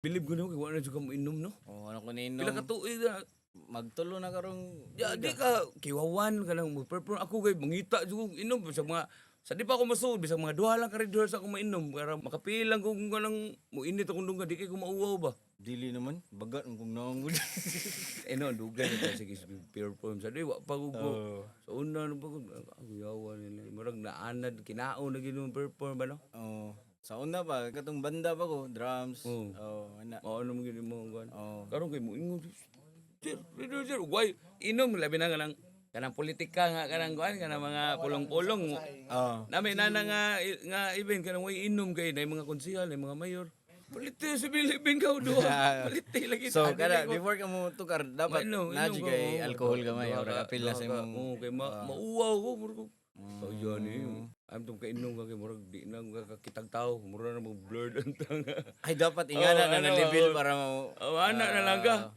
Bilib ko no kay wa na jud ka mo inom, no. Oh, ano ko niinom. Pila ka tuig na? Magtulo na karong Ya, di ka kiwawan ka lang mo perform. Ako kay mangita jud kog inom sa mga sa di pa ako masuod, bisag mga duha lang ka rehearse ako mainom para makapilang ko kung kanang mo init akong dunggan, di kay ko mauwaw ba. Dili naman, bagat ang kong naong gud. Eh no, dugay na tayo, sige, perform sa di wa pa ko. Oo. Sa una no pa ko ako yawa nila. Murag naanad kinaon na ginuong perform ba, no? Oh, sa una pa katong banda pa ko, drums. Oo. Oh, ana. Mao na mo gid mo kuan. Oo. Karon kay mo ingon, "Sir, sir, sir, why inom?" Labi na kanang kanang politika nga kanang kuan, kanang mga pulong-pulong. Oh. Nami na na nga nga event kanang way inom kay na mga konsehal, na mga mayor. Palite sa Bilibin ka duha. Palite lagi. So kada before ka mo tukar dapat Mainom, na inom ka, kay oo. alcohol gamay Duha or kapil na sa imong Oo, kay mauwaw ko murag ko. So yan eh. I'm tong kainom ka kay murag di na ka kakitag tao, murag na mo blurred ang tanga. Ay, dapat ingana Oh, na ano, na level oh. para mo Oh, ana na lang ka.